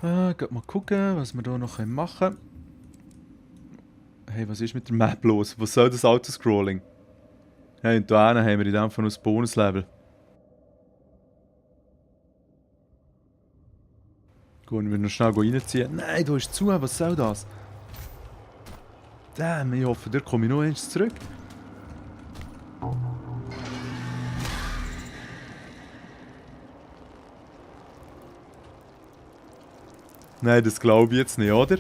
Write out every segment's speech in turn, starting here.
Geht mal gucken, was wir hier noch machen können. Hey, was ist mit der Map los? Was soll das Autoscrolling? Hey, und da hinten haben wir in dem Fall noch das Bonuslevel. Gut, wir noch schnell reinziehen. Nein, du hast zu, was soll das? Damn, ich hoffe, da komme ich noch eins zurück. Nein, das glaube ich jetzt nicht, oder?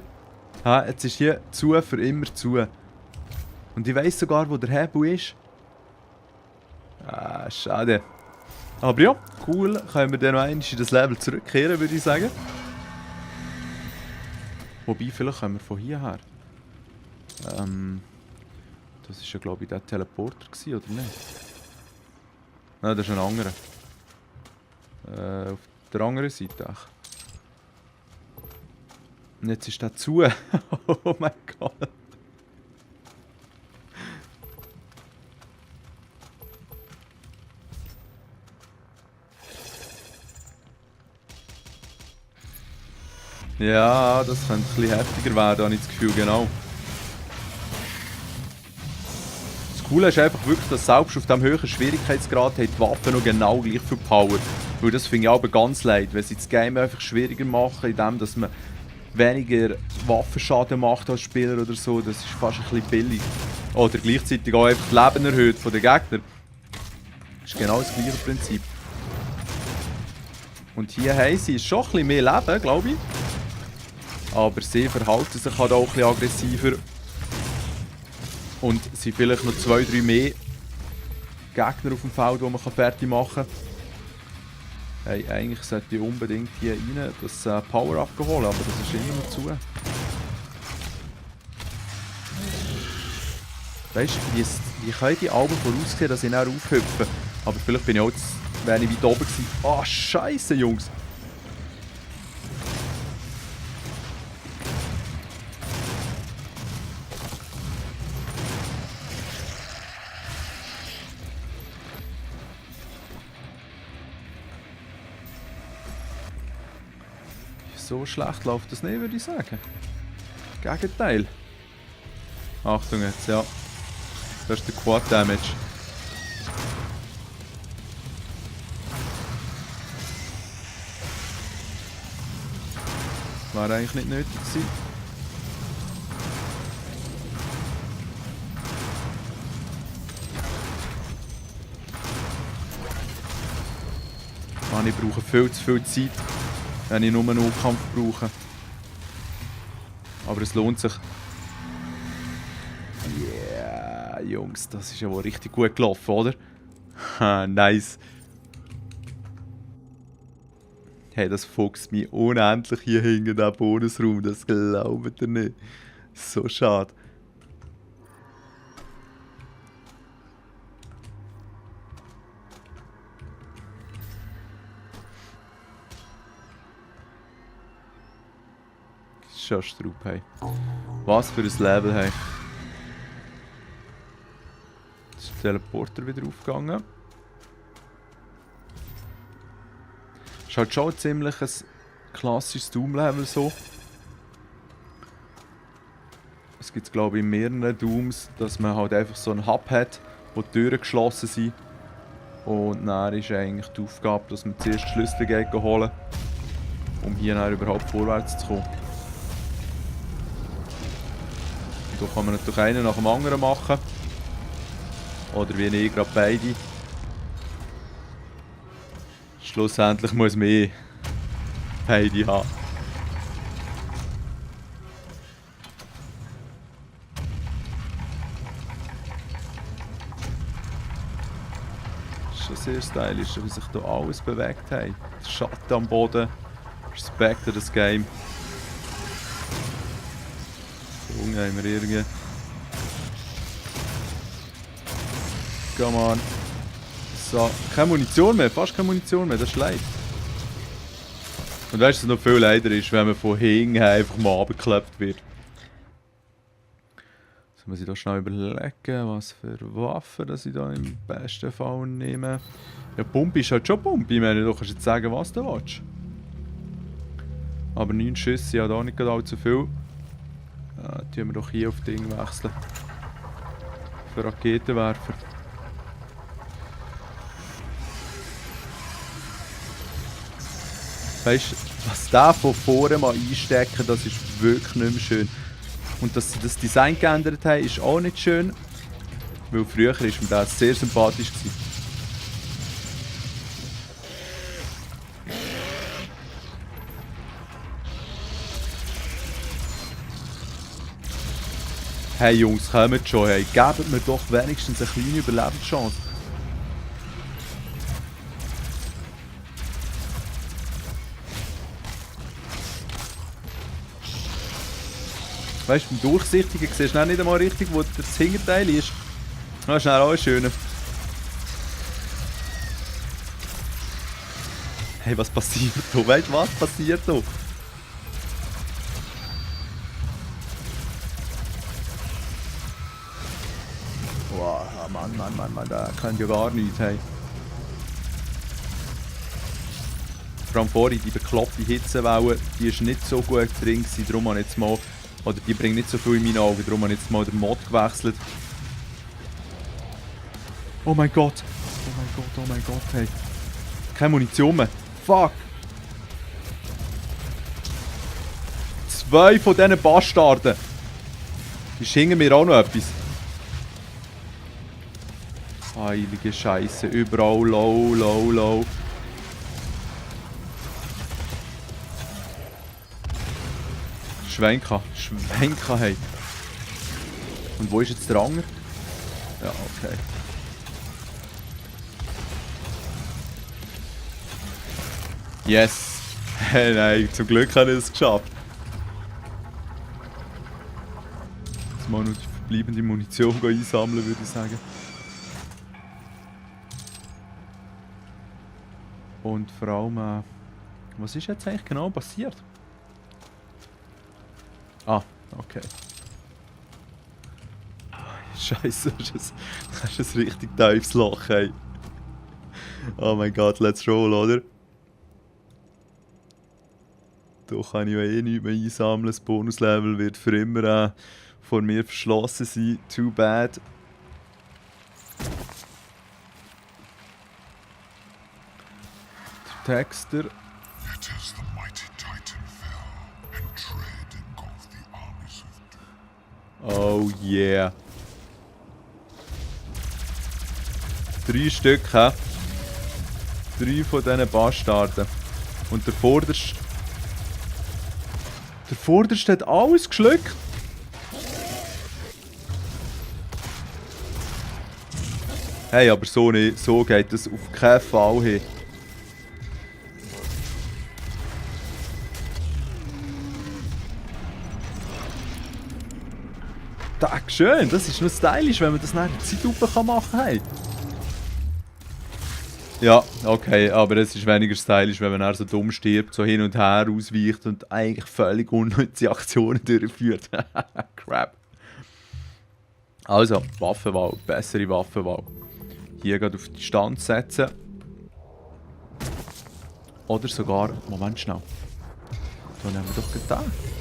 Ha, jetzt ist hier zu für immer zu. Und ich weiss sogar, wo der Hebel ist. Ah, schade. Aber ja, cool. Können wir dann noch einmal in das Level zurückkehren, würde ich sagen. Wobei, vielleicht können wir von hier her. Das war ja, glaube ich, der Teleporter, gewesen, oder nicht? Nein, das ist ein anderer. Auf der anderen Seite. Ach. Und jetzt ist der zu. Oh mein Gott. Ja, das könnte ein bisschen heftiger werden, habe ich das Gefühl, genau. Das Coole ist einfach wirklich, dass selbst auf diesem höheren Schwierigkeitsgrad hat die Waffe noch genau gleich viel Power. Weil das finde ich aber ganz leid, wenn sie das Game einfach schwieriger machen, indem dass man weniger Waffenschaden macht als Spieler oder so, das ist fast ein bisschen billig. Oder gleichzeitig auch einfach das Leben erhöht von den Gegnern. Das ist genau das gleiche Prinzip. Und hier haben sie schon ein bisschen mehr Leben, glaube ich. Aber sie verhalten sich halt auch ein bisschen aggressiver. Und sind vielleicht noch 2, 3 mehr Gegner auf dem Feld, die man fertig machen kann. Hey, eigentlich sollte ich unbedingt hier rein das Power-Up holen, aber das ist immer noch zu. Weißt du, wie können die Alben voraussehen, dass ich dann aufhüpfe? Aber vielleicht bin ich auch wäre ich weit oben gewesen. Ah, Scheiße, Jungs! So schlecht läuft das nicht, würde ich sagen. Gegenteil. Achtung jetzt, ja. Das ist der Quad Damage. War eigentlich nicht nötig gewesen. Mann, ich brauche viel zu viel Zeit, wenn ich nur einen Nahkampf brauche. Aber es lohnt sich. Yeah, Jungs, das ist ja wohl richtig gut gelaufen, oder? Ha, nice. Hey, das fuchst mich unendlich hier hinten, der Bonusraum, das glaubt ihr nicht. So schade. Schon Straub, hey. Was für ein Level, hey. Jetzt ist der Teleporter wieder aufgegangen. Ist halt schon ziemlich ein klassisches Doom-Level so. Es gibt, glaube ich, in mehreren Dooms, dass man halt einfach so einen Hub hat, wo die Türen geschlossen sind. Und dann ist eigentlich die Aufgabe, dass man zuerst die Schlüssel geht holen, um hier dann überhaupt vorwärts zu kommen. Und da kann man natürlich einen nach dem anderen machen. Oder wie ich gerade beide. Schlussendlich muss man beide haben. Schon sehr stylisch, wie sich hier alles bewegt hat. Der Schatten am Boden. Respekt an das Game. Junge, haben wir irgendwie. Come on. So, keine Munition mehr, fast keine Munition mehr, das ist leid. Und weißt du, was noch viel leider ist, wenn man von hinten einfach mal runtergeklappt wird. Jetzt muss ich da schnell überlegen, was für Waffen dass ich da im besten Fall nehme. Ja, Pumpe ist halt schon Pumpe, ich meine, du kannst jetzt sagen, was du willst. Aber 9 Schüsse, ja, da nicht gerade allzu viel. Tun wir doch hier auf Ding wechseln. Für Raketenwerfer. Weißt du, was der von vorne mal einstecken, das ist wirklich nicht mehr schön. Und dass sie das Design geändert haben, ist auch nicht schön. Weil früher war mir das sehr sympathisch gewesen. Hey Jungs, kommt schon, hey. Gebt mir doch wenigstens eine kleine Überlebenschance. Weißt du, beim Durchsichtigen siehst du nicht einmal richtig, wo das Hinterteil ist. Das ist dann auch schön. Hey, was passiert da? Weißt du, was passiert da? Wow, Mann, da kann ja gar nichts, hey. Vor allem vorhin, die bekloppte Hitzewelle, die ist nicht so gut drin gewesen, darum habe ich jetzt mal... Oder die bringt nicht so viel in meine Augen, darum habe ich jetzt mal den Mod gewechselt. Oh mein Gott! Oh mein Gott, hey. Keine Munition mehr. Fuck! 2 von diesen Bastarden! Die schingen mir auch noch etwas. Heilige Scheiße, überall low. Schwenka, hey. Und wo ist jetzt der Anger? Ja, okay. Yes! Hey, nein, zum Glück habe ich es geschafft. Jetzt mal noch die verbleibende Munition einsammeln, würde ich sagen. Und vor allem, was ist jetzt eigentlich genau passiert? Ah, okay. Scheiße, das ist ein richtig tiefes Loch, hey. Oh mein Gott, let's roll, oder? Da kann ich ja eh nichts mehr einsammeln. Das Bonuslevel wird für immer vor mir verschlossen sein. Too bad. Der Texter. Oh yeah. 3 Stück, hä? 3 von diesen Bastarden. Und der Vorderste... Der Vorderste hat alles geschluckt. Hey, aber so nicht. So geht das auf keinen Fall hin. Dankeschön, das ist nur stylisch, wenn man das nach der Zeitlupe machen kann. Hey. Ja, okay, aber es ist weniger stylisch, wenn man so dumm stirbt, so hin und her ausweicht und eigentlich völlig unnütze Aktionen durchführt. Crap. Also, Waffenwahl, bessere Waffenwahl. Hier geht auf Distanz setzen. Oder sogar, Moment schnell. Da nehmen wir doch gerade den.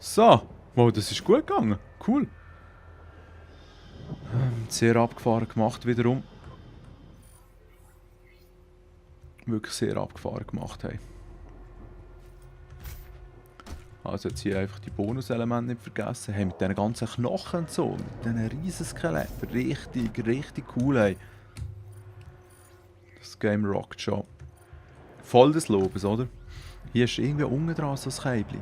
So, wow, das ist gut gegangen. Cool. Sehr abgefahren gemacht wiederum. Wirklich sehr abgefahren gemacht, hey. Also jetzt hier einfach die Bonuselemente nicht vergessen. Hey, mit diesen ganzen Knochen und so, mit diesen riesen Skeletten. Richtig cool, hey. Das Game rockt schon. Voll des Lobes, oder? Hier ist irgendwie unten dran so ein Käibli.